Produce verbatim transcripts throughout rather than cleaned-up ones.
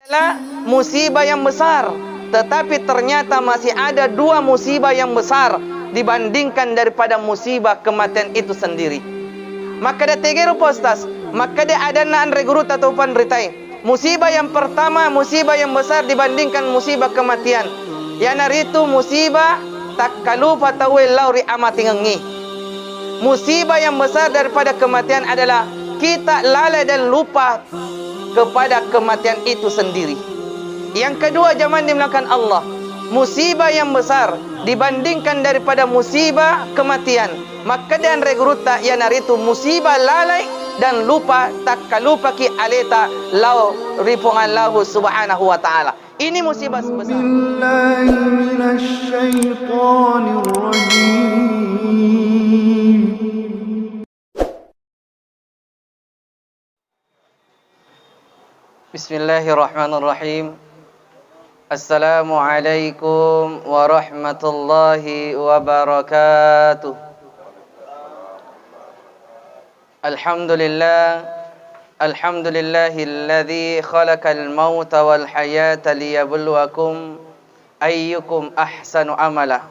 adalah musibah yang besar, tetapi ternyata masih ada dua musibah yang besar dibandingkan daripada musibah kematian itu sendiri. Makkeda tegero pa Ustaz, makkeda adanna anre guru tau panritai. Musibah yang pertama, musibah yang besar dibandingkan musibah kematian. Iyanaritu musibah takkalupa tauwe lao ri amatengengngi. Musibah yang besar daripada kematian adalah kita lalai dan lupa kepada kematian itu sendiri. Yang kedua, jamaah dimuliakan Allah, musibah yang besar dibandingkan daripada musibah kematian. Makkeda anre gurutta, iyanaritu musibah lalai dan lupa, takkalupaki aleta lao ri Puang Allahu Subhanahu wa Ta'ala. Ini musibah besar. بالله من الشيطان الرجيم. بسم الله الرحمن الرحيم. السلام عليكم ورحمة الله وبركاته. الحمد لله. الحمد لله الذي خلق الموت والحياة ليبلوكم أيكم أحسن عملا.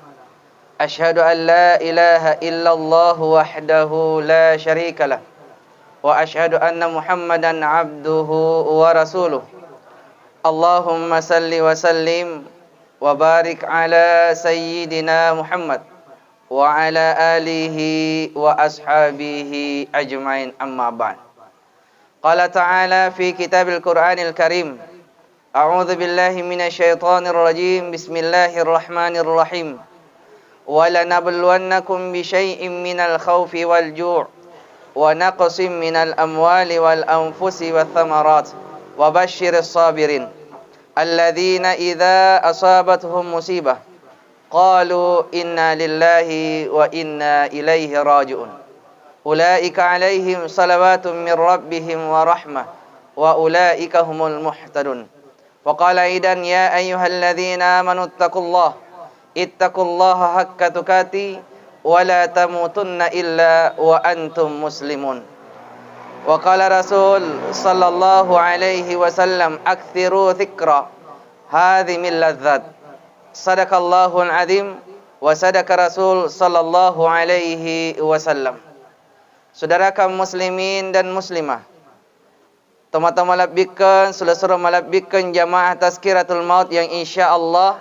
أشهد أن لا إله إلا الله وحده لا شريك له، وأشهد أن محمدا عبده ورسوله. اللهم صل وسلم وبارك على سيدنا محمد وعلى آله وأصحابه أجمعين، أما بعد. قال تعالى في كتاب القرآن الكريم، أعوذ بالله من الشيطان الرجيم، بسم الله الرحمن الرحيم. ولنبلونكم بشيء من الخوف والجوع ونقص من الأموال والأنفس والثمرات وبشر الصابرين الذين إذا أصابتهم مصيبة قالوا إنا لله وإنا إليه راجعون. أولئك عليهم صلوات من ربهم ورحمة وأولئك هم المهتدون. وقال أيضا: يا أيها الذين آمنوا اتقوا الله، اتقوا الله حق تقاته ولا تموتن إلا وأنتم مسلمون. وقال رسول صلى الله عليه وسلم: أكثروا ذكر هذه اللذات. صدق الله العظيم وصدق رسول صلى الله عليه وسلم. Saudara kaum muslimin dan muslimah, tomatoa malebbikkeng, sulo-sulo malebbikkeng jamaah Tazkiratul Maut yang insya Allah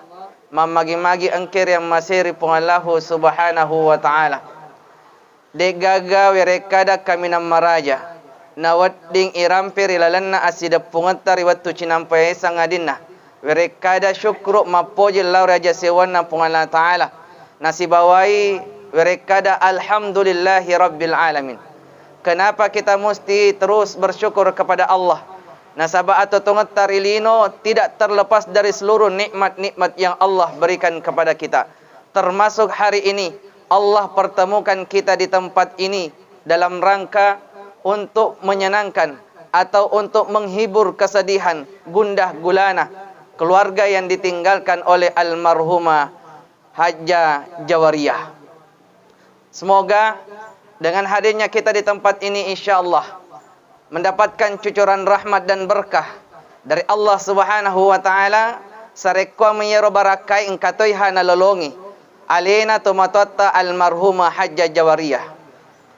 mammagi-magi engke riammasei ri Puang Allahu Subhanahu wa Ta'ala. De'gaga werekkada kaminang maraja nawedding irampe ri lalenna assideppungetta ri wettu cinampa yae sangadinna werekkada syukru mappoji lao ri aja sewwanna Puang Allah Ta'ala, nasibawai werekkada alhamdulillahi rabbil alamin. Kenapa kita musti terus bersyukur kepada Allah? Nasaba atotongetta ri lino tidak terlepas dari seluruh nikmat-nikmat yang Allah berikan kepada kita, termasuk hari ini Allah pertemukan kita di tempat ini dalam rangka untuk menyenangkan atau untuk menghibur kesedihan, gundah gulana keluarga yang ditinggalkan oleh almarhumah Hajjah Jawariyah. Semoga dengan hadirnya kita di tempat ini, insya Allah mendapatkan cucuran rahmat dan berkah dari Allah Subhanahu wa Ta'ala, sarekkuammi iyaro barakkai engka toi ha nalolongi alena tomatoatta almarhumah Hajjah Jawariyah.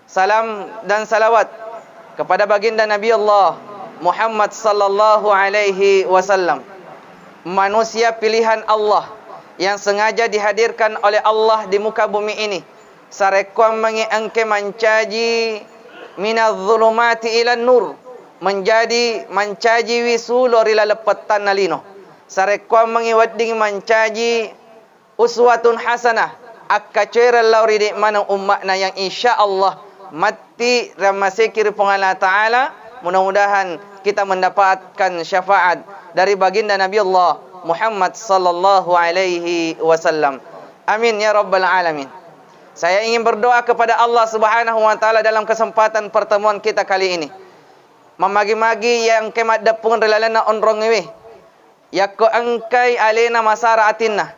Salam dan salawat kepada baginda Nabi Allah Muhammad sallallahu alaihi wasallam, manusia pilihan Allah yang sengaja dihadirkan oleh Allah di muka bumi ini, sarekkuammengngi engke mancaji minadz-dzulumati ilan nur, menjadi mancajiwi sulo ri laleng pettanna lino, sarekkuammengngi wedding mancaji uswatun hasanah, akkacoereng lao ri de' maneng umma'na yang insya Allah matti riammaseki ri Puang Allah Ta'ala. Mudah-mudahan kita mendapatkan syafaat dari baginda Nabi Allah Muhammad sallallahu alaihi wasallam. Amin ya rabbal alamin. Saya ingin berdoa kepada Allah Subhanahu wa Ta'ala dalam kesempatan pertemuan kita kali ini. Mammagi-magi iya engkae maddeppung ri lalenna onrongngewe. Yakko engkai alena masara atinna,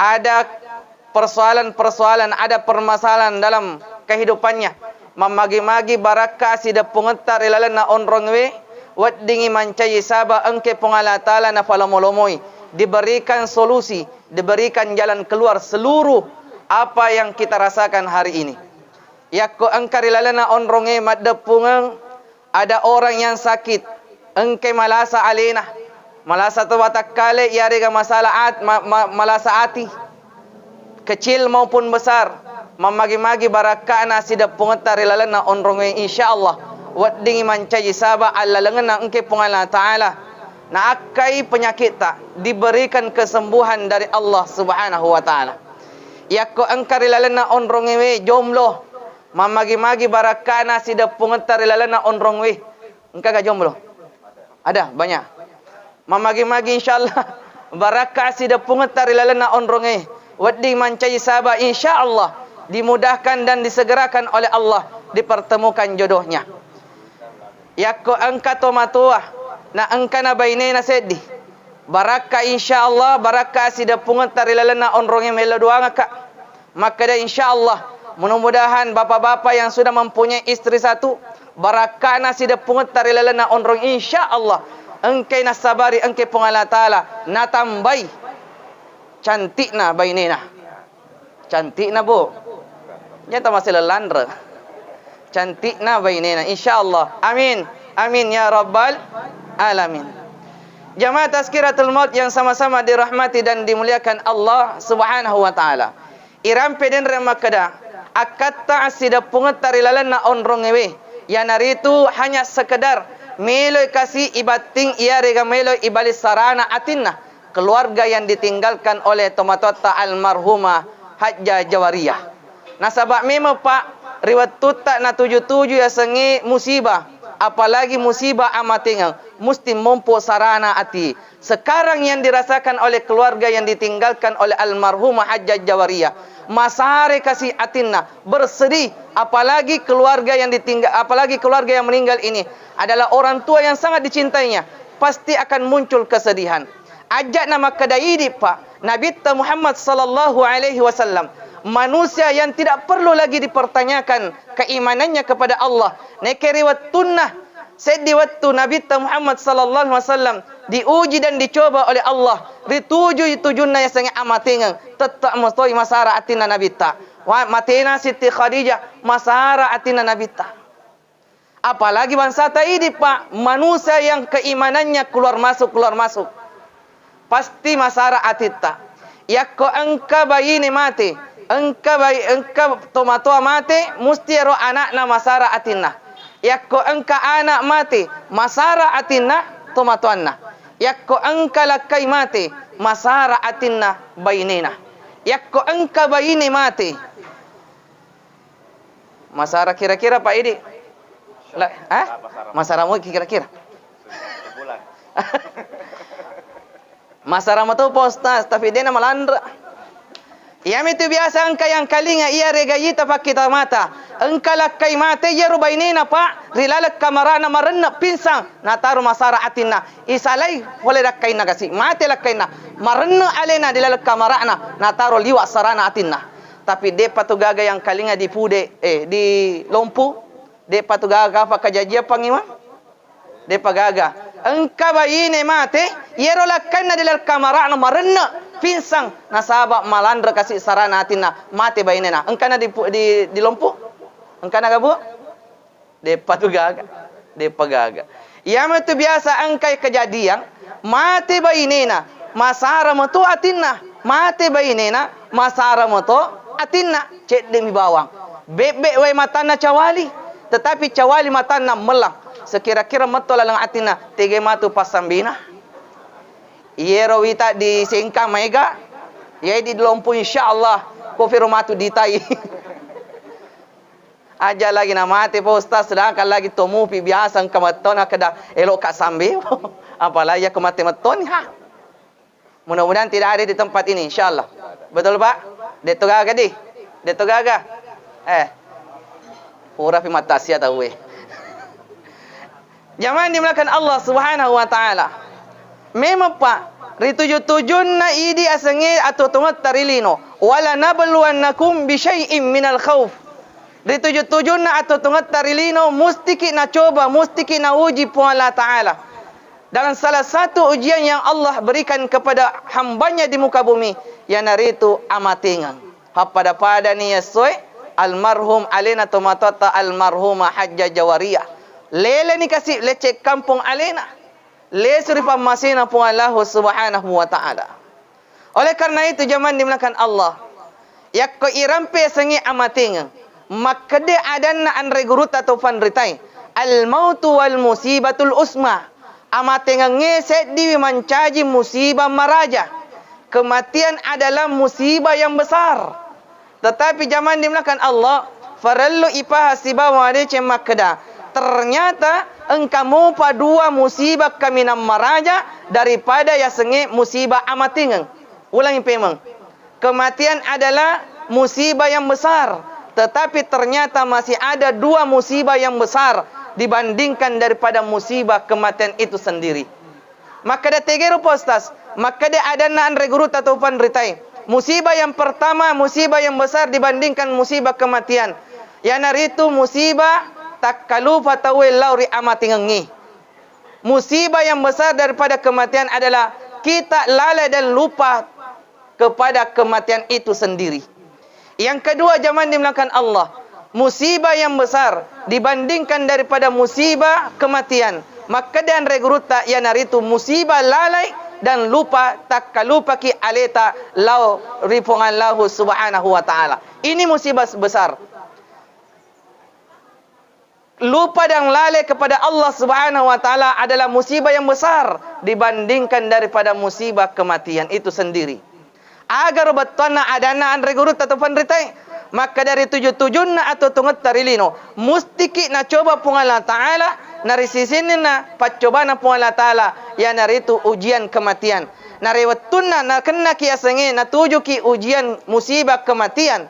ada persoalan-persoalan, ada permasalahan dalam kehidupannya, mammagi-magi barakka sideppungetta ri lalenna onrongngewe, Weddingngi mancaji saba engke Puang Allah Ta'ala nafalomo-lomoi, diberikan solusi, diberikan jalan keluar seluruh apa yang kita rasakan hari ini. Yakko engka ri lalenna onrongnge maddeppungeng, ada orang yang sakit, engke malasa alena, malasa to watakkale, iyarega masalah at-, ma-, ma-, malasa ati, kecil maupun besar, mammagi-magi barakka'na sideppungetta ri lalenna onrongnge, insya Allah weddingngi mancaji saba allalengenna engke Puang Allah Ta'ala naakkai penyakitta, diberikan kesembuhan dari Allah Subhanahu wa Ta'ala. Yakko engka ri lalenna onrongngewe jomblo, mammagi-magi barakka'na sideppungetta ri lalenna onrongngewe. Engkaga jomblo? Ada, banyak. Mammagi-magi, insya Allah, barakka sideppungetta ri lalenna onrongnge. Wedding mancaji saba, insya Allah, dimudahkan dan disegerakan oleh Allah, dipertemukan jodohnya. Yakko engka tomatoa, na engkana bainena seddi, barakka, insya Allah, barakka sideppungetta ri lalenna onrongnge, mello doangakka. Makkeda, insya Allah, mudah-mudahan bapak-bapak yang sudah mempunyai istri satu, barakkana sideppungetta ri lalenna onrong, insya Allah, engkai nassabari engke Puang Allah Ta'ala, natambai cantikna bainena. Cantikna, Bu. Nyata masih lelanre. Cantikna bainena, insya Allah. Amin. Amin ya rabbal alamin. Jamaah Tazkiratul Maut yang sama-sama dirahmati dan dimuliakan Allah Subhanahu wa Ta'ala. Irampe denre makkeda, akkatta assideppungetta ri lalenna onrongngewe, iyanaritu hanya sekedar meloi kasi ibatting iyarega meloi ibali sarana atinna keluarga yang ditinggalkan oleh tomatoatta almarhumah Hajjah Jawariyah. Nasaba memang, Pak, ri wettutta natuju-tuju yasengnge musibah, apalagi musibah amatengeng, musti mompo sarana ati. Sekarang yang dirasakan oleh keluarga yang ditinggalkan oleh almarhumah Hajjah Jawariyah, masare kasi atinna, bersedih, apalagi keluarga yang ditinggal, apalagi keluarga yang meninggal ini adalah orang tua yang sangat dicintainya, pasti akan muncul kesedihan. Aja'na makkeda idi, Pak, Nabitta Muhammad sallallahu alaihi wasallam, manusia yang tidak perlu lagi dipertanyakan keimanannya kepada Allah. Nekke ri wettunna seddi wettu Nabitta Muhammad sallallahu alaihi wasallam diuji dan dicoba oleh Allah, ritujui tujunna yasengnge amatengeng, tette' motoi masara atinna Nabitta. Wa-, matena Sitti Khadijah, masara atinna Nabitta. Apalagi bangsata idi, Pak, manusia yang keimanannya keluar masuk, keluar masuk. Pasti masara atitta. Yakko engka baine mate, engka bai-, engka tomatoa mate, musti ero ana'na masara atinna. Yakko engka ana' mate, masara atinna tomatoanna. Yakko engka lakkai mate, masara atinna bainena. Yakko engka baine mate, masara kira-kira, Pak Idi? La-, hah? Masara muki kira-kira? Masara metu, Pak Ustaz, tapi de'na malanre. Iyamitu biasa engka yang kalinga iya rega ita pakkita mata. Engka lakkai mate iyaro bainena, Pak, ri laleng kamarana marenne pinsang, nataro masara atinna. Isalai pole lakkainna kasi, mate lakkainna. Marenne alena di laleng kamarana, nataro liwa sarana atinna. Tapi de'pa tu gaga yang kalinga di pude, eh, di lompu, de'pa tu gaga apa kajajiang, Pang Imam? De'pa gaga. Engka baine mate, iyaro lakkainna di laleng kamarana marenne, pinsang, nasaba malanre kasi sarana atinna, mate bainena. Engkana di pu-, di, di lompu? Engkana ga, Bu? De'pa tu gaga. De'pa gaga. Iyamatu biasa engkai kejadian, mate bainena, masara meto atinna. Mate bainena, masara meto atinna. Cedde'mi bawang. Bebbe wae matanna cawali, tetapi cawali matanna mellang. Sekira-kira metto laleng atinna, tege matu passambina. Iyero wita di Sengkang maega, iyai di lompu, insya Allah, kofiro matu ditai. Aja lagi namate, Pak Ustaz, sedangkan lagi to mupi biasa engka metto nakkeda elo'ka sambe. Apalagi yakko mate mettoni, ha. Mudah-mudahan tidak ada di tempat ini, insya Allah. Betul, Pak? De'to gaga di? De'to gaga? Eh. Purapi mattasia tauwe. Jamaah dimuliakan Allah Subhanahu wa Ta'ala. Memang, Pak, rituju-tujunna idi asengnge atuo-tuongetta ri lino. "Wala nabluwannakum bisyai'im minal khauf." Ri tuju-tujunna atuo-tuongetta ri lino, mustiki nacoba, mustiki nauji Puang Allah Ta'ala. Dalam salah satu ujian yang Allah berikan kepada hambanya di muka bumi, iyanaritu amatengeng. Pappada-padani essoe, almarhum alena tomatoatta almarhumah Hajjah Jawariyah. Leleni kasi lecce kampong alena. Lesu ri pammasena Puang Allahu Subhanahu wa Ta'ala. Oleh karena itu, jamaah dimuliakan Allah, yakko irampe yasengnge amatengeng, makkeda adanna anre gurutta to panritae, "Al-mautu wal musibatul usma." Amatengengnge seddiwi mancaji musibah maraja. Kematian adalah musibah yang besar. Tetapi jamaah dimuliakan Allah, farellu ipahang sibawa madeceng makkeda, ternyata engka mopa dua musibah kaminang maraja daripada yasengnge musibah amatengeng. Ulangi pemeng. Kematian adalah musibah yang besar, tetapi ternyata masih ada dua musibah yang besar dibandingkan daripada musibah kematian itu sendiri. Makkeda, "Tegero, Pak Ustaz?" Makkeda adanna anre gurutta to panritae, musibah yang pertama, musibah yang besar dibandingkan musibah kematian, iyanaritu musibah takkalupa tauwe lao ri amatengengnge. Musibah yang besar daripada kematian adalah kita lalai dan lupa kepada kematian itu sendiri. Yang kedua, jamaah dimuliakan Allah, musibah yang besar dibandingkan daripada musibah kematian, makkeda anre gurutta, iyanaritu musibah lalai dan lupa, takkalupaki aleta lao ri Puang Allahu Subhanahu wa Ta'ala. Ini musibah besar. Lupa dan lalai kepada Allah Subhanahu wa Ta'ala adalah musibah yang besar dibandingkan daripada musibah kematian itu sendiri. Agaro bettuanna adanna anre gurutta to panritae, makkeda ri tuju-tujunna atuo-tuongetta ri lino, mustiki nacoba Puang Allah Ta'ala, na ri sisinna paccobana Puang Allah Ta'ala, iyanaritu ujian kematian. Na ri wettunna nakennaki yasengnge natujuki ujian musibah kematian,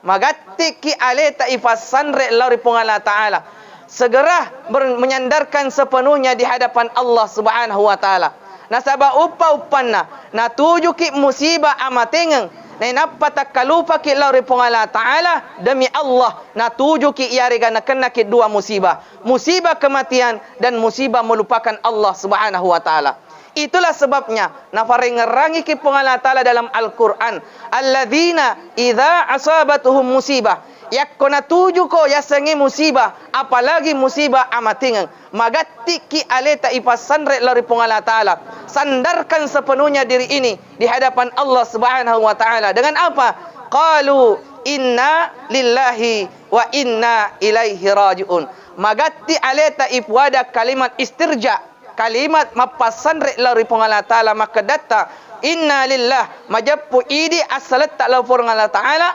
magattiki aleta ipassanre lao ri Puang Allah Ta'ala. Segera ber-, menyandarkan sepenuhnya di hadapan Allah Subhanahu wa Ta'ala. Nasaba uppa-uppanna natujuki musibah amatengeng, nainappa takkalupaki lao ri Puang Allah Ta'ala, demi Allah, natujuki iyarega nakennaki dua musibah, musibah kematian dan musibah melupakan Allah Subhanahu wa Ta'ala. Itulah sebabnya naparengngerangiki Puang Allah Ta'ala dalam Al-Quran, "Alladzina idza asabatuhum musibah." Yakko natujuko yasengnge musibah, apalagi musibah amatengeng, magattiki aleta ipassanre lao ri Puang Allah Ta'ala. Sandarkan sepenuhnya diri ini di hadapan Allah Subhanahu wa Ta'ala. Dengan apa? Qalu inna lillahi wa inna ilaihi raji'un. Magatti aleta ipuada kalimat istirja, kalimat mappassanre lao ri Puang Allah Ta'ala, makkedatta, "Inna lillah," majeppu idi assaletta lao Puang Allah Ta'ala,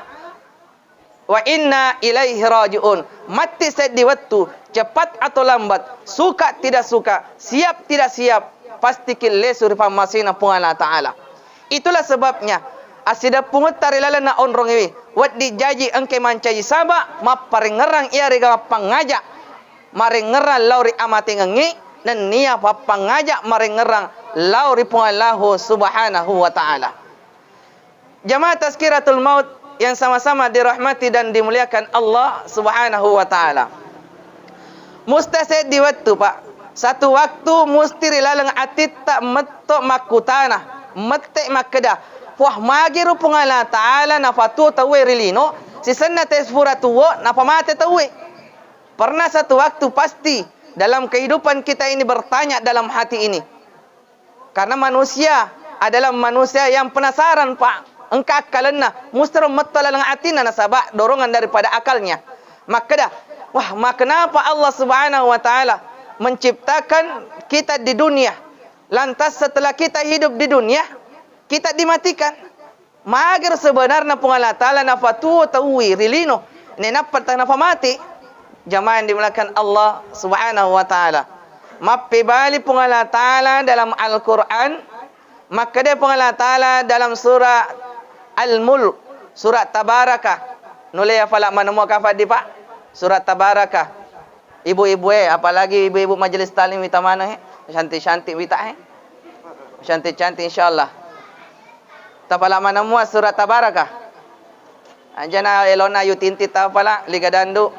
"wa inna ilaihi raji'un." Matti seddi wettu, cepat atau lambat, suka tidak suka, siap tidak siap, pastiki lesu ri pammasena Puang Allah Ta'ala. Itulah sebabnya, assideppungetta ri lalenna onrongiwi, wedding jaji engka mancaji saba, mapparengngerang iyarega mappangngaja marengngerang lao ri amatengengngi, nennia pappangngaja marengngerang lao ri Puang Allahu Subhanahu wa Ta'ala. Jamaah Tazkiratul Maut yang sama-sama dirahmati dan dimuliakan Allah Subhanahu wa Ta'ala. Musta seddi wettu, Pak. Satu waktu musti ri laleng atitta metto makkutana, mette makkeda, "Wah, magiro Puang Allah Ta'ala napatuo tauwe ri lino, sisenna te fura tuo napamate tauwe?" Pernah satu waktu pasti dalam kehidupan kita ini bertanya dalam hati ini. Karena manusia adalah manusia yang penasaran, Pak. Engka akkalenna, mustaro metto laleng atinna nasaba dorongan daripada akalnya. Makkeda, "Wah, ma kenapa Allah Subhanahu wa Ta'ala menciptakan kita di dunia, lantas setelah kita hidup di dunia, kita dimatikan?" Magero sebenarna Puang Allah Ta'ala napatuo tauwi ri lino, nainappa tang napamate? Jamaah yang dimuliakan Allah Subhanahu wa Ta'ala. Mappebali Puang Allah Ta'ala dalam Al-Quran, makkeda Puang Allah Ta'ala dalam surah Al-Mulk, surah Tabaraka. Nulle afala maneng mua kafa di, Pak? Surah Tabaraka. Ibu-ibu e, apalagi ibu-ibu majelis taklim wita maneng e. Cantik-cantik wita e. Cantik-cantik insyaallah. Tafala maneng mua surah Tabaraka. Ajana elona Ayu Tintin tapala, Liga Dandu.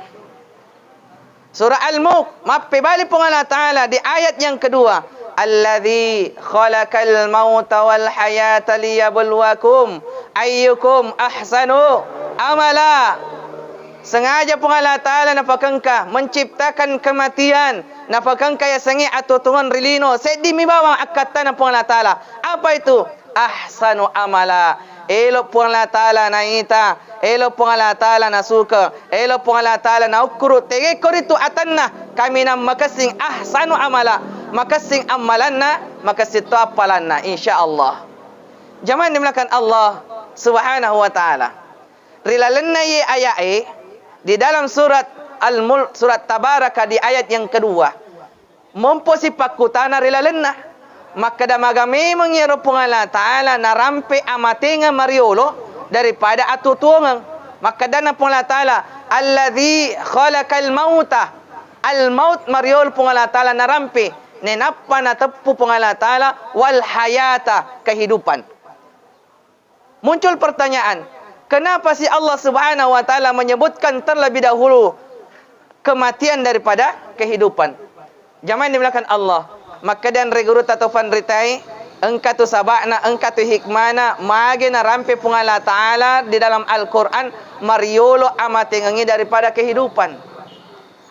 Surah Al-Mulk, mappebali Puang Allah Ta'ala di ayat yang kedua, "Alladzi khalaqal mauta wal hayata liyabluwakum ayyukum ahsanu amala." Sengaja Puang Allah Ta'ala napakengka menciptakan kematian, napakengka yasengnge atuo-tuongeng ri lino, seddimi bawang akkattana Puang Allah Ta'ala. Apa itu? Ahsanu amala. Elo Puang Allah Ta'ala naita, elo Puang Allah Ta'ala nasuke, elo Puang Allah Ta'ala naukkuru, tegekko ritu atanna, kaminang makessing ahsanu amala, makessing ammalanna, makessing to appalanna, insya Allah. Jamaah dimuliakan Allah Subhanahu wa Ta'ala. Ri lalenna iye aya'e, di dalam surat Al-Mulk, surat Tabaraka di ayat yang kedua, mompo sipakkutana ri lalenna. Makkeda, maga memeng iyaro Puang Allah Ta'ala narampe amatengeng mariolo daripada atutuongeng. Makkedana Puang Allah Ta'ala, "Alladzi khalaqal mauta." Al-maut mariolo Puang Allah Ta'ala narampe, nenappa nateppu Puang Allah Ta'ala, "Wal hayata," kehidupan. Muncul pertanyaan, kenapa sih Allah Subhanahu wa Ta'ala menyebutkan terlebih dahulu kematian daripada kehidupan? Jamaah yang dimuliakan Allah, makkedani gurutta to fanritai, engka tu saba'na, engka tu hikmana, mage narampe Puang Allah Ta'ala di dalam Al-Quran, mariolo amatengengi daripada kehidupan.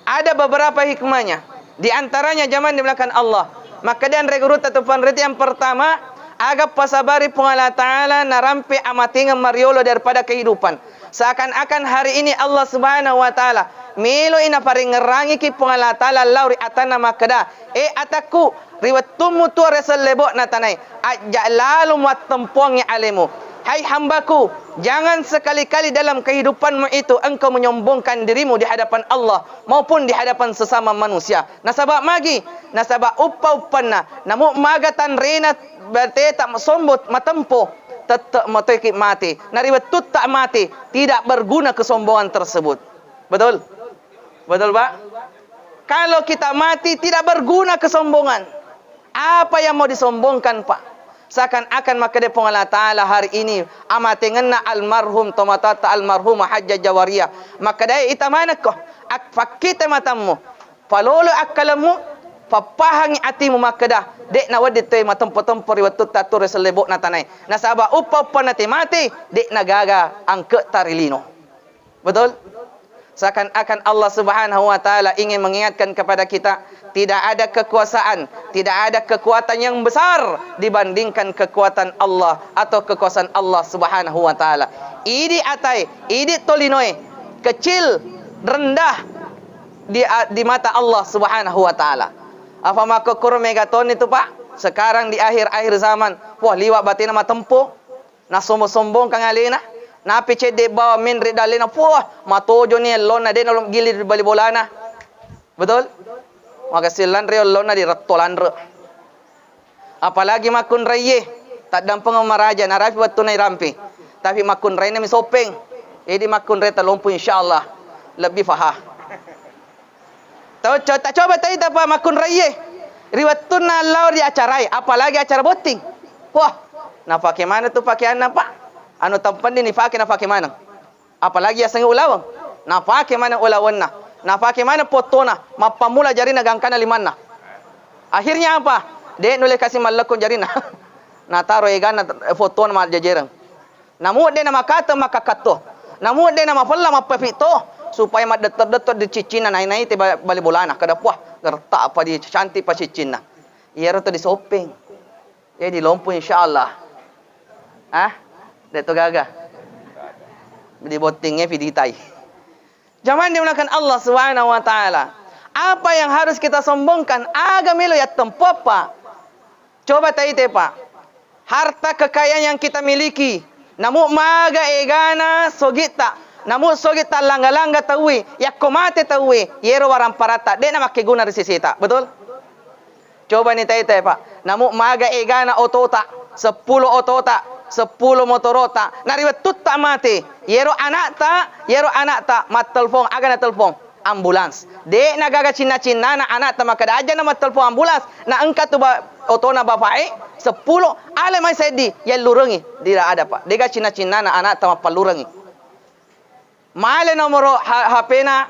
Ada beberapa hikmahnya. Di antaranya, jamaah dimuliakan Allah, makkedani gurutta tu fanrita, yang pertama, aga pasabari Puang Allah Ta'ala narampe amatengeng mariolo daripada kehidupan. Seakan-akan hari ini Allah Subhanahu wa Ta'ala meloi naparengngerangiki Puang Allah Ta'ala lao ri atanna makkeda, "E atakku, ri wettummu tuo ri sellebo'na tanae, ajja lalo muattempoangngi alemu. Hai hambaku, jangan sekali-kali dalam kehidupanmu itu engkau menyombongkan dirimu di hadapan Allah maupun di hadapan sesama manusia." Nasaba magi? Nasaba uppa-uppanna, namu maga tanrena bateta sombong matempo, tette matoiki mate. Na ri wettutta mate, tidak berguna kesombongan tersebut. Betul? Betul, Pak? Kalau kita mati, tidak berguna kesombongan. Apa yang mau disombongkan, Pak? Seakan-akan makkeda Puang Allah Ta'ala hari ini, amatengenna almarhum, tomatoatta almarhumah Hajjah Jawariyah. Makkeda, "E, ita manekko, ak-, fakkita matammu, palolo akkalemmu, pappahangi atimu makkeda, de' nawedding toi matempo-tempo ri wettutta tuo ri sellebo'na tanae. Nasaba uppa-uppanna te mate, de' nagaga angke'ta ri lino." Betul? Seakan-akan Allah Subhanahu wa Ta'ala ingin mengingatkan kepada kita, tidak ada kekuasaan, tidak ada kekuatan yang besar dibandingkan kekuatan Allah atau kekuasaan Allah Subhanahu wa Ta'ala. Idi atae, idi tolinoe, kecil, rendah di, di mata Allah Subhanahu wa Ta'ala. Apa makkukkuro mega toni tu, Pak? Sekarang di akhir-akhir zaman, wah, liwa batena matempo. Nasombo-sombongkang alena, napi cedde bawang menre dallena, puah, matojoni ellonna, de' nalo gili ri bali bolana. Betul? Makessing lanre ellonna, diretto lanre. Apalagi makkunraie, taddampengeng maraja, narapi wettunna irampe. Tapi makkunrainami soppeng. Jadi makkunrai talompu, insyaallah lebbi faha. Tau co-, tacoba taita, Pak, makkunraie. Ri wettunna lao ri acarae, apalagi acara botting. Wah, napake maneng tu pakeanna, Pak. Anu tampenni nifake, napake maneng. Apalagi yasengnge ulaweng. Napake maneng ulawenna. Napake maneng fottona. Mappammula jarina gangkana limanna. Akhirnya apa? De' nulle kasi mallekkung jarina. Nataro eganna fottona majjejereng. Namu de' namakateng makkakatto. Namu de' namafella mappapitto, supaya maddetter-detter di ciccinna, nai-nai te ba-, bali bolana. Kada puah, gerta apa di cantik pa ciccinna. Iyaro to disoppeng. Iya dilompo, insyaallah. Ah? De' to gaga. Di bottingnge piditai. Jamaah dimuliakan Allah Subhanahu wa Ta'ala. Apa yang harus kita sombongkan? Aga melo yattempo, Pak? Coba taite, Pak. Harta kekayaan yang kita miliki, namu maga egana sogitta, namu sogitta langga-langga tauwe, yakko mate tauwe, yero waramparatta, de' namakkeguna ri seseta. Betul? Coba ni taite, Pak. Namu maga egana otota, seppulo otota, seppulo motorota. Na ri wettutta mate, yero anakta, yero anakta mattelpong, aga natelpong? Ambulans. De' nagaga cinna-cinnana anakta makkeda, "Aja na mattelpong ambulans, na engka tu ba-, otona bapa'e seppulo, ale mai seddi, yallurengi." Tidak ada, Pak. De'ga cinna-cinnana anakta mappallurengi. Male nomoro ha-, H P-na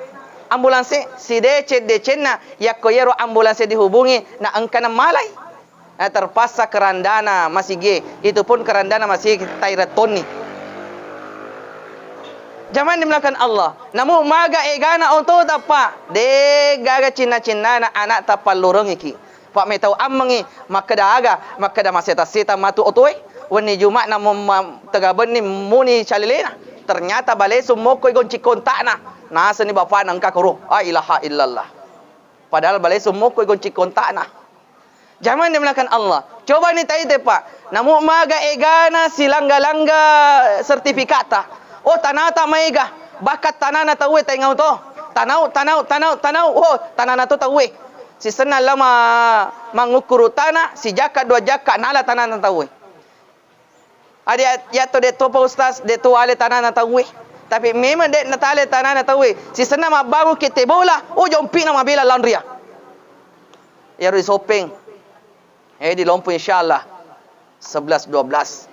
ambulanse, sideceng-decenna yakko iyaro ambulanse dihubungi na engka namalai. Na terpaksa kerandana masigie, itu pun kerandana masigie tairettonni. Jamaah dimuliakan Allah, namu maga egana otota, Pak, de gaga cinna-cinnana anakta pallurengiki. Pak, metau ammengi, makkeda aga, makkeda maseta-seta matu otoe. Wenni Jumat na mo-, ma-, tegabenni muni calelena. Ternyata balesu mokkoi gonci kontakna. Naseni bapakna engka koro. La ilaha illallah. Padahal balesu mokkoi gonci kontakna. Jamaah dimuliakan Allah. Coba ni taite, Pak. Namu maga egana silangga-langga sertifikata. Oh, tanata maega. Bahkan tanana tauwe taingau to. Tanau, tanau, tanau, tanau. Oh, tanana to tauwe. Sisenna lao ma-, mangukkuru tana, sijakka dua jakka, nala tanana tauwe. Adi at-, yatto de to, Pak Ustaz, de to ale tanana tauwe. Tapi memang de natale tanana tauwe. Sisenna mabbangun kete bola, oh, jompi'na mabela laonria. Iyaro di Sopeng. Eh, di Lompo insyaallah sebelas dua belas.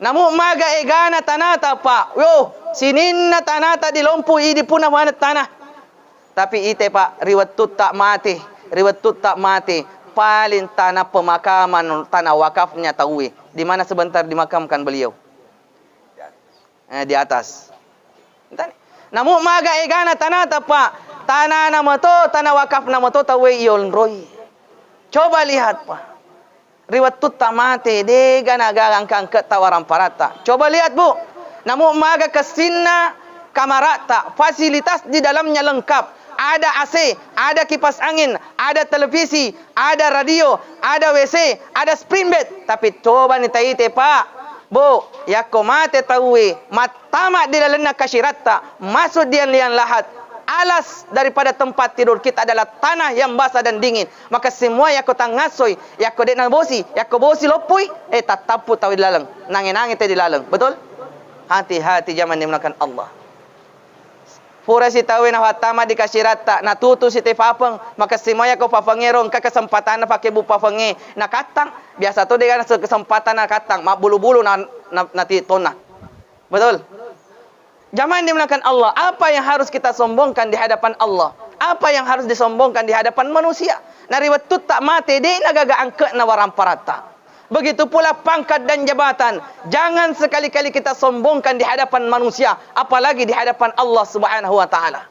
Namu maga egana tanata, Pak. Yo, sininna tanata di Lompo idi puna maneng tana. Tapi ite, Pak, ri wettutta mate, ri wettutta mate, paling tanah pemakaman, tanah wakafnya tauwe. Di mana sebentar dimakamkan beliau? Eh, di atas. Entani. Namu maga egana tanata, Pak. Tanana mato, tanah wakafna mato tauwe iyonroi. Coba lihat, Pak. Ri wettutta mate, dega nagaga angka-angketta waramparatta. Coba lihat, Bu. Namu maga kessinna kamaratta, fasilitas di dalamnya lengkap. Ada A C, ada kipas angin, ada televisi, ada radio, ada W C, ada spring bed. Tapi coba ni taite, Pak. Bu, yakko mate tauwe, mat-, tama di lalenna kasiratta, masuk di liang lahat, alas daripada tempat tidur kita adalah tanah yang basah dan dingin. Maka semua yakko tangassoi, yakko de'na bosi, yakko bosi loppoi, eh, tattappu tau di laleng, nange-nange te di laleng. Betul? Hati-hati, jamaah dimuliakan Allah. Pura sitaue nafattama di kasiratta, natutu site papeng, maka semua yakko papengero engka kesempatanna pakebu papengnge nakattang, biasa to de'ga kesempatan nakattang, mabbulu-bulu na, na, nati tonna. Betul? Jamaah yang dimuliakan Allah, apa yang harus kita sombongkan di hadapan Allah? Apa yang harus disombongkan di hadapan manusia? Na ri wettutta mate, de nagaga angke'na waramparatta. Begitu pula pangkat dan jabatan, jangan sekali-kali kita sombongkan di hadapan manusia, apalagi di hadapan Allah Subhanahu wa Ta'ala.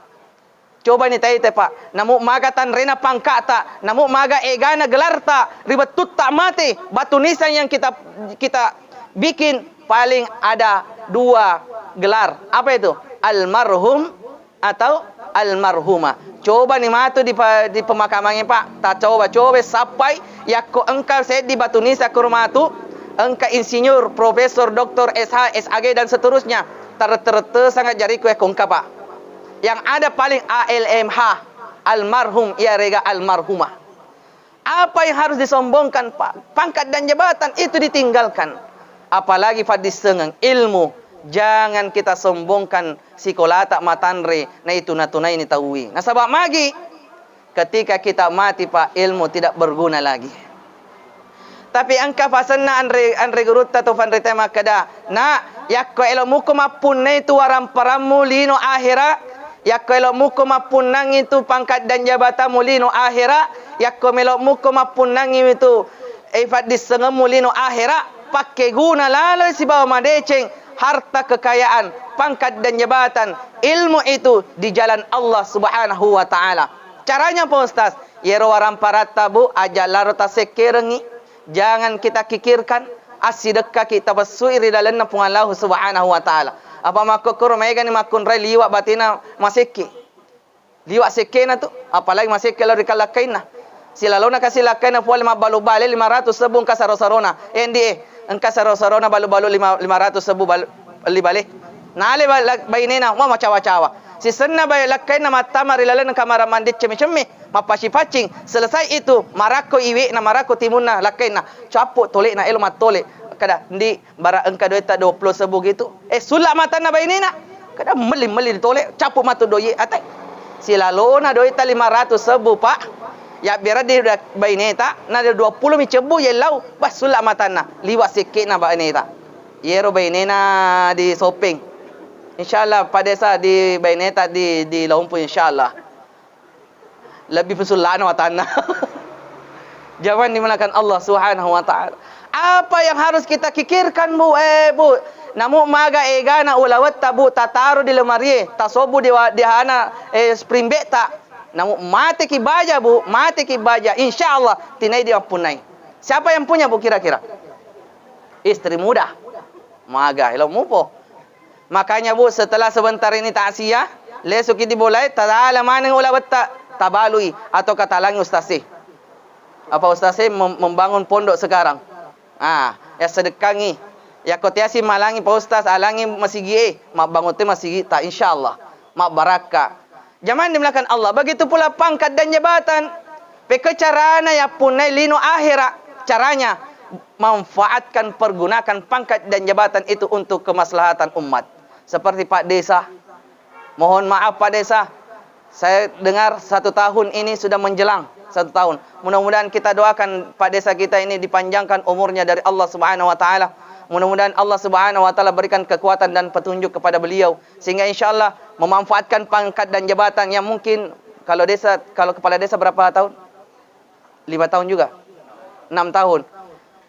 Coba ni taite, Pak. Namu maga tanrena pangka'ta, namu maga egana gelarta, ri wettutta mate, batu nisan yang kita, kita bikin paling ada dua gelar. Apa itu? Almarhum atau almarhumah. Coba ni matu di pa-, di pemakamannya, Pak. Ta coba, coba sappai, yakko engka seddi batu nisan koro matu, engka insinyur, profesor, doktor, S H, S A G dan seterusnya. Tarette-rette sangat jariku yakko engka, Pak. Yang ada paling A L M H, almarhum, iyarega almarhumah. Apa yang harus disombongkan, Pak? Pangkat dan jabatan itu ditinggalkan. Apalagi faddissengeng, ilmu. Jangan kita sombongkan sikolata matanre, na itu natunaini tauwi. Nasaba magi? Ketika kita mati, Pak, ilmu tidak berguna lagi. Tapi engka fasenna anre, anre gurutta tu fanrita makkeda, "Na, yakko elo muko mappunnai tu waramparammu lino ahera, yakko elo muko mappunnangi tu pangkat dan jabatammu lino ahera, yakko melo muko mappunnangi tu, eh, faddissengemmu lino ahera, pakkeguna laloi sibawa madeceng harta kekayaan, pangkat dan jabatan, ilmu itu di jalan Allah Subhanahu wa Ta'ala." Caranya, Pak Ustaz, yero waramparatta, Bu, aja laro tasekkerengi. Jangan kita kikirkan, assidekkaki tapessui ri lalenna Puang Allahu Subhanahu wa Ta'ala. Apa makkokkoro maegani makkunrai liwa batena masekke. Liwa sekkena tu, apalagi masekke lao ri kallakkainna. Silalona kasi lakkainna pole mabbalu bale lima ratus sebbu engka saro-sarona. Endi e, engka saro-sarona balu-balu lima, lima ratus sebbu balu, li bale. Nale ba-, la-, bainena, ma macawa-cawa. Sisenna bai lakkainna mattama ri lalenna kamara mandi cemme-cemme, mappacci-paccing. Selesai itu, marakko iwe'na, marakko timunna lakkainna. Cappu tole'na, elo mattole. Kada, "Ndi, bara engka doitta dua puluh sebbu gitu." Eh, sulla matanna bainena. Kada melli-melli tole, cappu matu doi atai. Silalona doitta lima ratus sebbu, Pak. Yabberaddi baineta, na dua puluh mi cebbu yellau. Bah, sulla matanna. Liwa sekke'na baineta. Yero bainena di Sopeng. Insyaallah, Pak Desa di Baineta di, di Laumpu, insyaallah. Lebbi pesullana watanna. Jamaah dimuliakan Allah Subhanahu wa Ta'ala. Apa yang harus kita pikirkan, Bu? Eh, Bu, namu maga egana ulawetta, Bu, tataru di lemarie, tasobu di wa-, di hana, eh, spring bed ta. Namu mate ki baja, Bu, mate ki baja, insyaallah tinai di mappunnai. Siapa yang punya, Bu, kira-kira? Istri muda. Maga, elo mupo. Makanya, Bu, setelah sebentar ini takziah, lesuki di bolai, tadala maneng ulawetta, tabalui atau katalangi ustaz e. Apa ustaz e mem-, membangun pondok sekarang? Ah, ya sedekkangi. Ya kotiasi malangi Pak Ustaz, alangi masigi e, mabbangun te masigi ta, insyaallah. Mabbarakka. Jamaah dimuliakan Allah, begitu pula pangkat dan jabatan. Pekko carana yappunnai lino akhera? Caranya, manfaatkan, pergunakan pangkat dan jabatan itu untuk kemaslahatan umat. Seperti Pak Desa. Mohon maaf, Pak Desa. Saya dengar satu tahun ini sudah menjelang satu tahun. Mudah-mudahan kita doakan Pak Desa kita ini dipanjangkan umurnya dari Allah Subhanahu wa Ta'ala. Mudah-mudahan Allah Subhanahu wa Ta'ala berikan kekuatan dan petunjuk kepada beliau. Sehingga insyaallah memanfaatkan pangkat dan jabatan yang mungkin kalau desa, kalau kepala desa berapa tahun? Lima tahun juga? Enam tahun.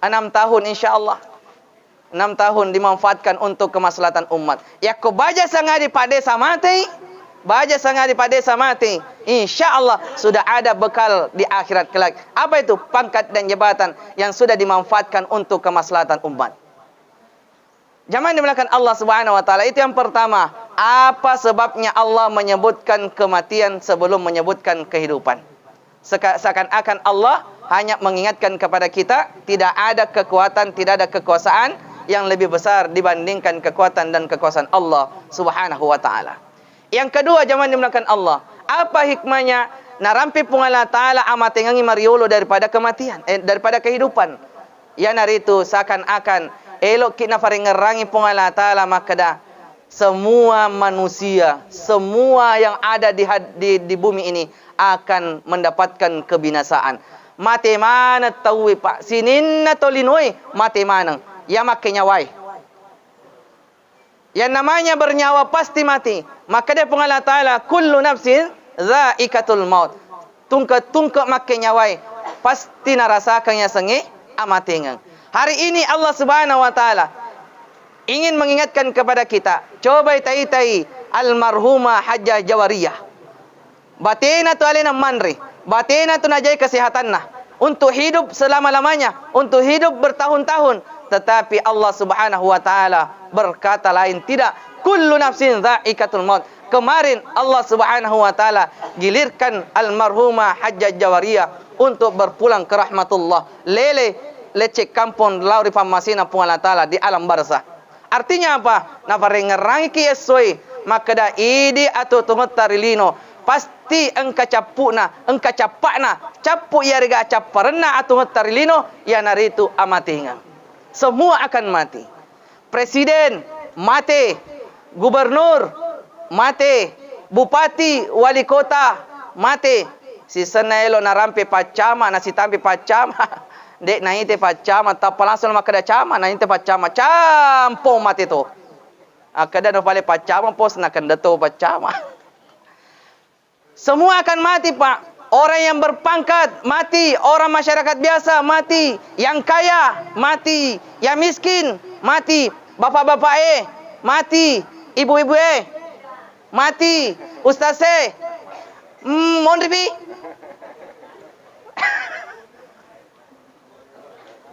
Enam tahun, insyaallah. Enam tahun dimanfaatkan untuk kemaslahatan umat. Yakko baja sangadi Pak Desa mati, baja sangadi Pak Desa mati, insyaallah sudah ada bekal di akhirat kelak. Apa itu? Pangkat dan jabatan yang sudah dimanfaatkan untuk kemaslahatan umat. Jamaah dimuliakan Allah Subhanahu wa Ta'ala, itu yang pertama. Apa sebabnya Allah menyebutkan kematian sebelum menyebutkan kehidupan? Seka-, seakan-akan Allah hanya mengingatkan kepada kita, tidak ada kekuatan, tidak ada kekuasaan yang lebih besar dibandingkan kekuatan dan kekuasaan Allah Subhanahu wa Ta'ala. Yang kedua, jamaah dimuliakan Allah, apa hikmahnya narampe Puang Allah Ta'ala amatengengi mariolo daripada kematian, eh, daripada kehidupan? Iyanaritu seakan-akan elokki nafarengngerangi Puang Allah Ta'ala makkeda, semua manusia, semua yang ada di had-, di, di bumi ini akan mendapatkan kebinasaan. Mate maneng tauwe, Pak. Sininna tolinoe mate maneng. Iya makkenyawae. Yang namanya bernyawa pasti mati. Makkeda Puang Allah Ta'ala, "Kullu nafsin dzaiqatul maut." Tungke-tungke makkenyawae pasti narasakang yasengnge amatengeng. Hari ini Allah Subhanahu wa Ta'ala ingin mengingatkan kepada kita, cobai taitai almarhumah Hajjah Jawariyah. Batena tu alena manre, batena tu najai kesehatanna untuk hidup selama-lamanya, untuk hidup bertahun-tahun. Tetapi Allah Subhanahu wa Ta'ala berkata lain, tidak. Kullu nafsin dzaiqatul maut. Kemarin Allah Subhanahu wa Ta'ala gilirkan almarhumah Hajjah Jawariyah untuk berpulang ke rahmatullah. Lele lecek kampong lao ri pammasena Puang Allah Ta'ala di alam barzah. Artinya apa? Nafarengngerangiki essoe makkeda, idi atuo-tuongetta ri lino pasti engka cappu'na, engka cappa'na. Cappu' iyarega capparenna atuongetta ri lino iyanaritu amatengeng. Semua akan mati. Presiden mate, gubernur mate, bupati, wali kota mate. Sisenna elo narampe paccama, nasitampe paccama. Dek naite paccama, tappa langsung makkeda cama, naite paccama, campong mate to. Akkeda no pale paccama, pos nakenda to paccama. Semua akan mati, Pak. Orang yang berpangkat mati, orang masyarakat biasa mati, yang kaya mati, yang miskin mati, bapak-bapak e mati, ibu-ibu e mati, ustaz e, mm, monri pi.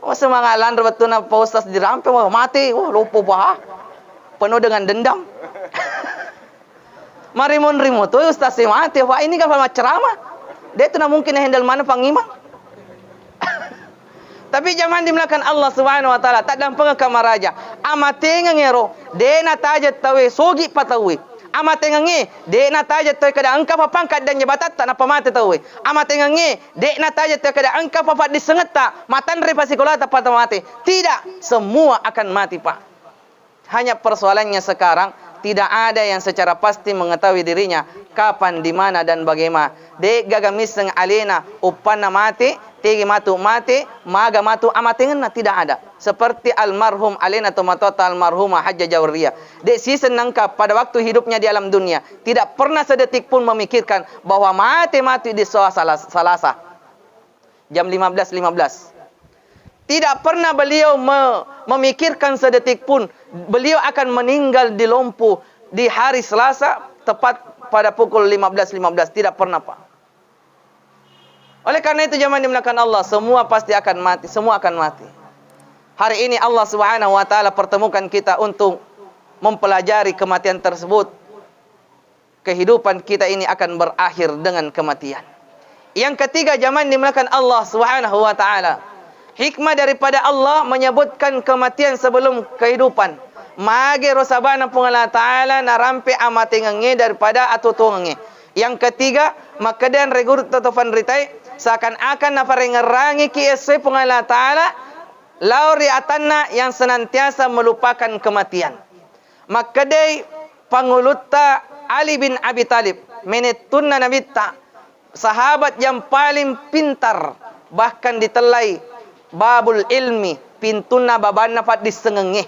Oh, semangat lanre wettunna Pak Ustaz dirampe, wah, mati, wah, loppo, wah. Penuh dengan dendam. Marimon-rimo tu Ustaz si mati, Pak, ini kan macceramah. De' tu na mungkin handle mana Pangimang. Tapi jamaah dimuliakan Allah Subhanahu wa Ta'ala, taddampengeng kamaraja. Amatengeng ero, de' natajeng tauwe, sogi pa tauwe. Amatengengnge, de' natajeng tauwe kada engka pa pangkat dan jabatatta nappa mate tauwe. Amatengengnge, de' natajeng tauwe kada engka pa paddissengetta, matanre pa sikolata pa mate. Tidak, semua akan mati, Pak. Hanya persoalannya sekarang, Tidak ada yang secara pasti mengetahui dirinya kapan, di mana, dan bagaimana. De'gaga misseng alena uppanna mate, tegi matu mate, maga matu amatengenna, tidak ada. Seperti almarhum alena tomatoatta almarhumah Hajjah Jawaria. De' siseng nengka pada waktu hidupnya di alam dunia, tidak pernah sedetik pun memikirkan bahwa mate mati di Selasa, Selasa jam lima belas lima belas. Tidak pernah beliau me-, memikirkan sedetik pun beliau akan meninggal di Lompu di hari Selasa tepat pada pukul lima belas lima belas. Tidak pernah, Pak. Oleh karena itu, jamaah dimuliakan Allah, semua pasti akan mati, semua akan mati. Hari ini Allah Subhanahu wa Ta'ala pertemukan kita untuk mempelajari kematian tersebut. Kehidupan kita ini akan berakhir dengan kematian. Yang ketiga, jamaah dimuliakan Allah Subhanahu wa Ta'ala, hikmah daripada Allah menyebutkan kematian sebelum kehidupan. Mage ro sabana Puang Allah Ta'ala narampe amatengengnge daripada atuo-tuongengnge. Yang ketiga, makkedan reguru toto fanritai, seakan-akan naparengerangiki essoe Puang Allah Ta'ala lao ri atanna yang senantiasa melupakan kematian. Makkedai pangulutta Ali bin Abi Thalib, menettunna Nabitta, sahabat yang paling pintar, bahkan ditellai babul ilmi, pintunna babanna paddissengengnge.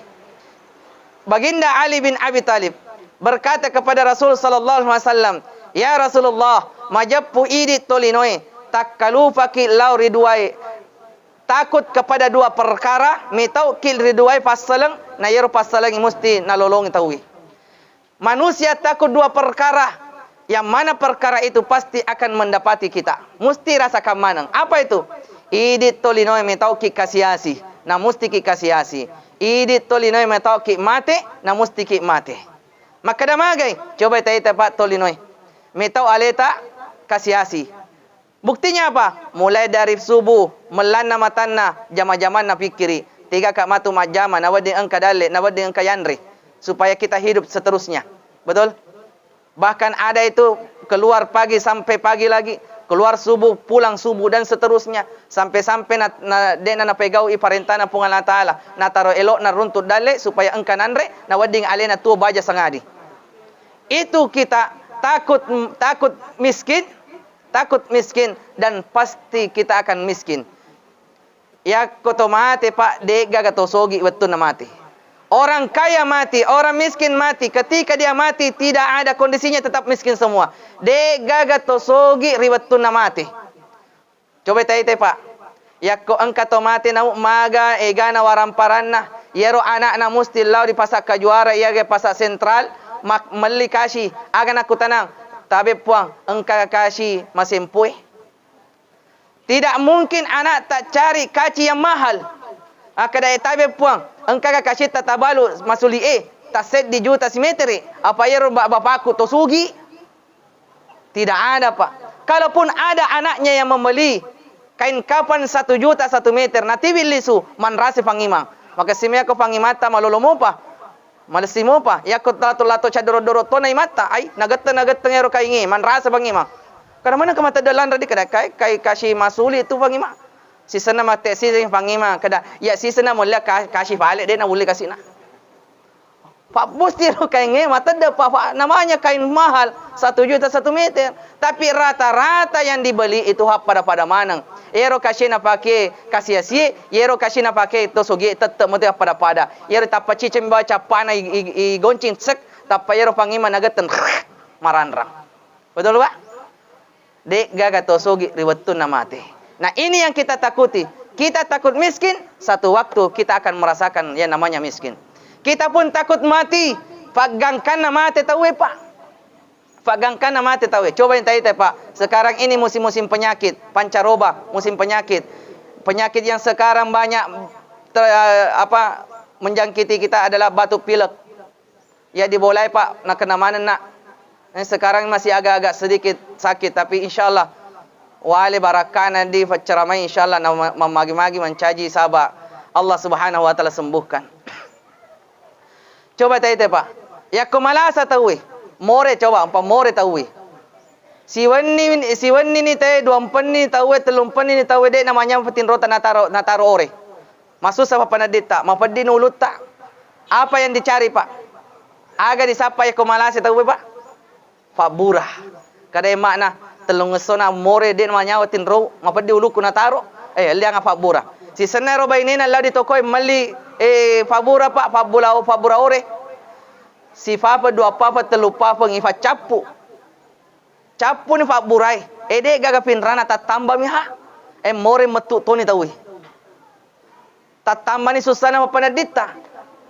Baginda Ali bin Abi Thalib berkata kepada Rasul sallallahu alaihi wasallam, "Ya Rasulullah, majeppu idi tolinoe, takkalupaki lao ri duae." Takut kepada dua perkara, metauki ri duae passaleng, na yero passaleng musti nalolongi tauwe. Manusia takut dua perkara, yang mana perkara itu pasti akan mendapati kita. Musti rasakan maneng. Apa itu? Idi tolinoe metauki kasiasi, na mustiki kasiasi. Idi tolinoe metauki mate, na mustiki mate. Makkeda magai? Coba taita, Pak, tolinoe. Metau aleta kasiasi. Buktinya apa? Mulai dari subuh, mellanna matanna, jama-jamanna pikkiri. Tegaka matu majjama, nawedding engka dalle, nawedding engka yanre. Supaya kita hidup seterusnya. Betul? Bahkan ada itu keluar pagi sampai pagi lagi, keluar subuh, pulang subuh, dan seterusnya. Sampai-sampai na, na, de'na napegaui parentana Puang Allah Ta'ala. Nataro elo'na runtu dalle supaya engka nanre, nawedding alena tuo baja sangadi. Itu kita takut, takut miskin, takut miskin, dan pasti kita akan miskin. Yakko to mate, Pak, de'gaga to sogi wettunna mate. Orang kaya mati, orang miskin mati, ketika dia mati tidak ada kondisinya, tetap miskin semua. De'gaga to sogi ri wettunna mate. Coba taitai, Pak. Yakko engka to mate nau maga egana waramparanna, yero anakna musti lao di Pasar Kajuara, iyaga Pasar Sentral, mak-, melli kasi, aga nakkutanang, tabe Puang, engka kasi masempoe? Tidak mungkin anak tak cari kaci yang mahal. Akkeda, "Eh, tabe Puang, engkaga kasitta tabalu masuli e, tasseddi juta simetere, apa yero ba-, bapakku to sugi?" Tidak ada, Pak. Kalaupun ada anaknya yang membeli kain kafan satu juta satu meter, natiwi lisu, manrase fangimang. Makessimiakko fangimatta malolo mopa. Malessi mopa, yakko lato-lato caddoro-doro tona imatta, ai, nagetteng-nagetteng ero kaingnge, manrasa fangimang. Kada maneng ka matedde lanre di, kada kai, kai kasi masuli tu fangimang. Sisenna mate siseng fangimang, kada, ya sisenna mulia ka-, kasi fale de na uli kasina. Pak, musti ro kaingnge matedde, Pak, Pak, namanya kain mahal, satu juta satu meter. Tapi rata-rata yang dibeli itu happada-pada maneng. Ero kasi napake kasiasie, yero kasi napake to sogie tette mate happada-pada. Yero tappa ciceng bawa cappana i, i, i goncing sek, tappa yero fangimang nagetteng maranrang. Betul, Pak? De gaga to sogi ri wettunna mate. Nah, ini yang kita takuti. Kita takut miskin, satu waktu kita akan merasakan yang namanya miskin. Kita pun takut mati, paggangkanna mate tauwe, Pak. Paggangkanna mate tauwe. Coba yang taitai, Pak. Sekarang ini musim-musim penyakit, pancaroba, musim penyakit. Penyakit yang sekarang banyak ter-, apa, menjangkiti kita adalah batuk pilek. Ya, dibolai, Pak, nakena maneng, Nak. Eh, sekarang masih agak-agak sedikit sakit, tapi insyaallah wale barakkana di paccaramai, insyaallah na ma-, mammagi-magi mancaji saba. Allah Subhanahu wa Ta'ala sembuhkan. Coba taitai, Pak. Yakko malasa tauwe, more coba, ampa more tauwe. Siwenni, siwenni ni tauwe, dua mpenni tauwe, tellu mpenni ni tauwe, de namanyameng patinrota nataro, nataro ore. Masussa papanedditta, mapeddini ulutta. Apa yang dicari, Pak? Aga disappa yakko malase tauwe, Pak? Fabbura. Kada makna tellung essona more de' manyawa tinro, mapeddi ulukku nataro. Eh, lianga fabbura. Sisenna ero bainena lao di tokoe melli, eh, fabbura, Pak, fabbula, fabbura ore. Sipapa, dua papa, tellu papa ngi faccappu. Cappuni fabburae. Eh, de' gaga pinrana tattambami ha. Eh, more mettu toni tauwe. Tattambani sussana mappanedditta.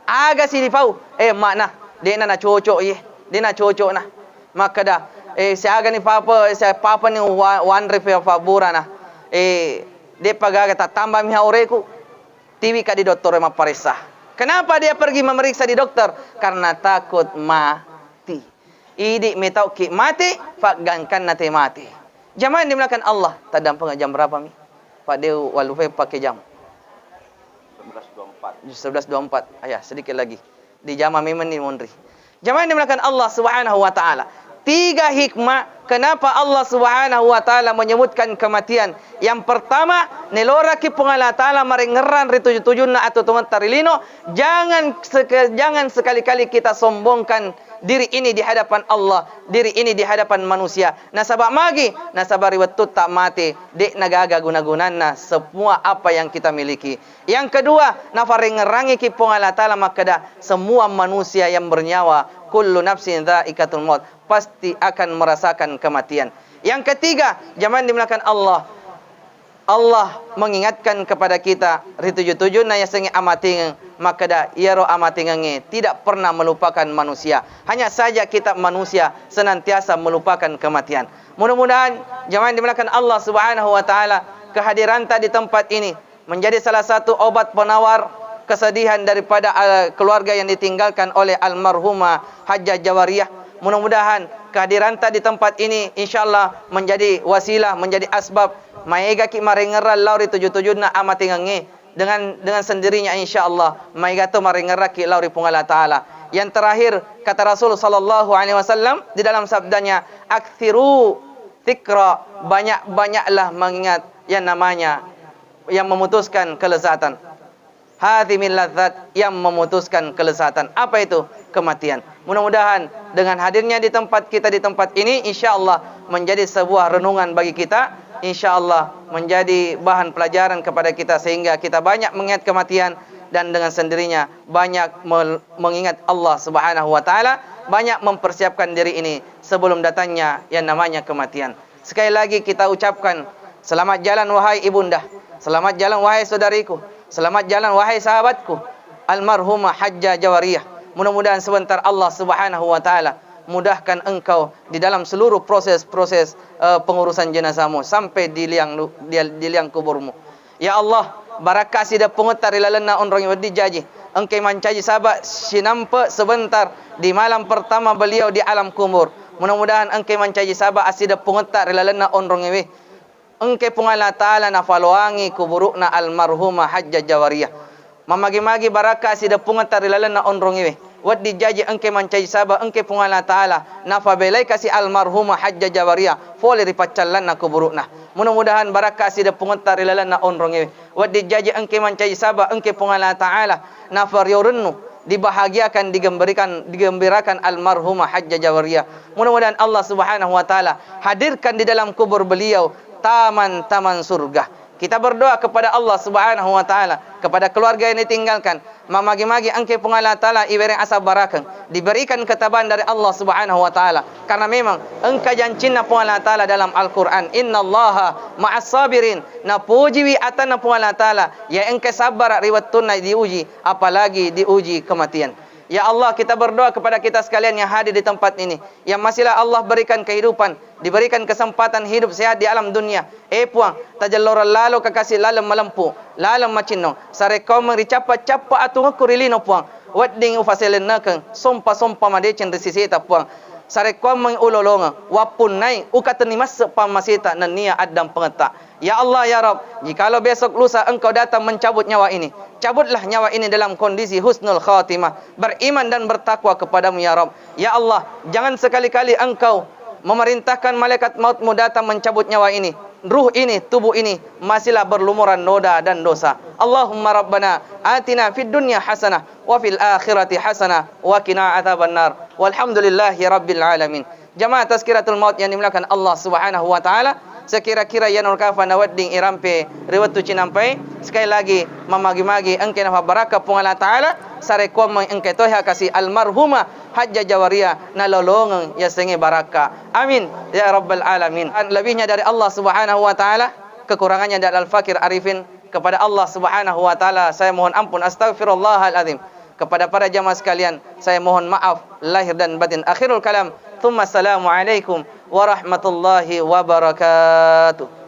Aga silipau? Eh, makna, de'na nacocok iye, de'na cocokna. Makkeda, eh, siagani papa, sia papani wa-, wanre pe fabburana. Eh, de'pa gaga tattambami ha oreku. Tiwika di dottoro mapparessa. Kenapa dia pergi memeriksa di dokter? Karena takut mati. Idi' metauki mate, faggangkanna te mate. Jamaah yang dimuliakan Allah, taddampeng jam berapa mi? Pak Deu, walupe pakai jam. Sebelas dua puluh empat. Sebelas dua puluh empat. Ayah, sedikit lagi. Di jama memang ni monri. Jamaah yang dimuliakan Allah Subhanahu wa Ta'ala. Tiga hikmah kenapa Allah Subhanahu wa Ta'ala menyebutkan kematian. Yang pertama, neloraki Puang Allah Ta'ala marengngerang ri tuju-tujunna atau tongetta ri lino. Jangan seke-, jangan sekali-kali kita sombongkan diri ini di hadapan Allah, diri ini di hadapan manusia. Nasaba magi? Nasaba ri wettutta mate, de'na gaga guna-gunanna semua apa yang kita miliki. Yang kedua, nafarengngerangiki Puang Allah Ta'ala makkeda, semua manusia yang bernyawa, kullu nafsin dzaiqatul maut, pasti akan merasakan kematian. Yang ketiga, jamaah yang dimuliakan Allah, Allah mengingatkan kepada kita, ri tuju-tujunna yasengnge amatengeng, makkeda iyaro amatengengnge tidak pernah melupakan manusia. Hanya saja kita manusia senantiasa melupakan kematian. Mudah-mudahan jamaah yang dimuliakan Allah Subhanahu wa Ta'ala, kehadiranta di tempat ini menjadi salah satu obat penawar kesedihan daripada, eh, keluarga yang ditinggalkan oleh almarhumah Hajjah Jawariah. Mudah-mudahan kehadiran ta di tempat ini, insyaallah, menjadi wasilah, menjadi asbab maegaki marengngerang lao ri tuju-tujunna amatengengnge. Dengan, dengan sendirinya, insyaallah, maegato marengngerakki lao ri Puang Allah Ta'ala. Yang terakhir, kata Rasul sallallahu alaihi wasallam di dalam sabdanya, "Aktsiru dzikra," banyak-banyaklah mengingat yang namanya, yang memutuskan kelezatan. Hadzimil ladzat, yang memutuskan kelezatan. Apa itu? Kematian. Mudah-mudahan dengan hadirnya di tempat kita di tempat ini, insyaallah menjadi sebuah renungan bagi kita, insyaallah menjadi bahan pelajaran kepada kita sehingga kita banyak mengingat kematian dan dengan sendirinya banyak mel-, mengingat Allah Subhanahu wa Ta'ala, banyak mempersiapkan diri ini sebelum datangnya yang namanya kematian. Sekali lagi kita ucapkan, selamat jalan wahai ibunda, selamat jalan wahai saudariku, selamat jalan wahai sahabatku, almarhumah Hajjah Jawariyah. Mudah-mudahan sebentar Allah Subhanahu wa Ta'ala mudahkan engkau di dalam seluruh proses-proses, eh, pengurusan jenazahmu sampai di liang lu-, di, di liang kuburmu. Ya Allah, barakka sideppungetta ri lalenna onrong wedding jaji. Engkai mancaji saba sinampe sebentar di malam pertama beliau di alam kubur. Mudah-mudahan engkai mancaji saba assideppungetta ri lalenna onrongewe. Engkai Puang Allah Ta'ala nafaloangi kuburu'na almarhumah Hajjah Jawariyah. Mamagi-magi barakka sideppungetta ri lalenna onrongewe. Wedding jaji engkai mancaji saba engkai Puang Allah Ta'ala nafabelai kasi almarhumah Hajjah Jawariyah fole ri paccallanna kuburu'na. Mudah-mudahan barakka sideppungetta ri lalenna onrongewe. Wedding jaji engkai mancaji saba engkai Puang Allah Ta'ala nafariorennu dibahagiakan, digembirikan, digembirakan almarhumah Hajjah Jawariyah. Mudah-mudahan Allah Subhanahu wa Ta'ala hadirkan di dalam kubur beliau taman-taman surga. Kita berdoa kepada Allah Subhanahu wa Ta'ala, kepada keluarga yang ditinggalkan. Mamagi-magi engke Puang Allah Ta'ala iwereng asabbarakeng, diberikan ketabaan dari Allah Subhanahu wa Ta'ala. Karena memang engka jancinna Puang Allah Ta'ala dalam Al-Quran, "Innallaha ma'as sabirin." Napojiwi atanna Puang Allah Ta'ala, ya engka sabbara ri wettunna diuji, apalagi diuji kematian. Ya Allah, kita berdoa kepada kita sekalian yang hadir di tempat ini, yang masihlah Allah berikan kehidupan, diberikan kesempatan hidup sehat di alam dunia. Eh Puang, tajelloreng lalo kakasi laleng malempu, laleng macinnong. Sarekkoameng ricappa-cappa atungekku ri lino Puang, wedding ufaselennekeng sompa-sompa madeceng ri siseta Puang. Sarekkoameng ulolongeng, wappunnai ukatenni masse pammaseta nennia addampengetta. Ya Allah, ya Rabb, jikalau besok lusa Engkau datang mencabut nyawa ini, cabutlah nyawa ini dalam kondisi husnul khatimah, beriman dan bertakwa kepada-Mu, ya Rabb. Ya Allah, jangan sekali-kali Engkau memerintahkan malaikat maut-Mu datang mencabut nyawa ini, Ruh ini, tubuh ini, masihlah berlumuran noda dan dosa. Allahumma rabbana atina fid dunya hasanah wa fil akhirati hasanah wa qina adzabannar. Walhamdulillahi rabbil alamin. Jamaah Tazkiratul Maut yang dimuliakan Allah Subhanahu wa Ta'ala, sekira-kira iya nurkafa nawedding irampe ri wettu cinampai, sekali lagi mamagi-magi engka nafabbarakka Puang Allah Ta'ala, sarekkuammeng engka toha kasi almarhumah Hajjah Jawariyah nalolongeng yasengnge barakka. Amin ya rabbal alamin. Lebihnya dari Allah Subhanahu wa Ta'ala, kekurangannya dari Al-Fakir Arifin. Kepada Allah Subhanahu wa Ta'ala saya mohon ampun, astaghfirullahaladzim. Kepada para jamaah sekalian, saya mohon maaf lahir dan batin. Akhirul kalam, tsumma assalamualaikum warahmatullahi wabarakatuh.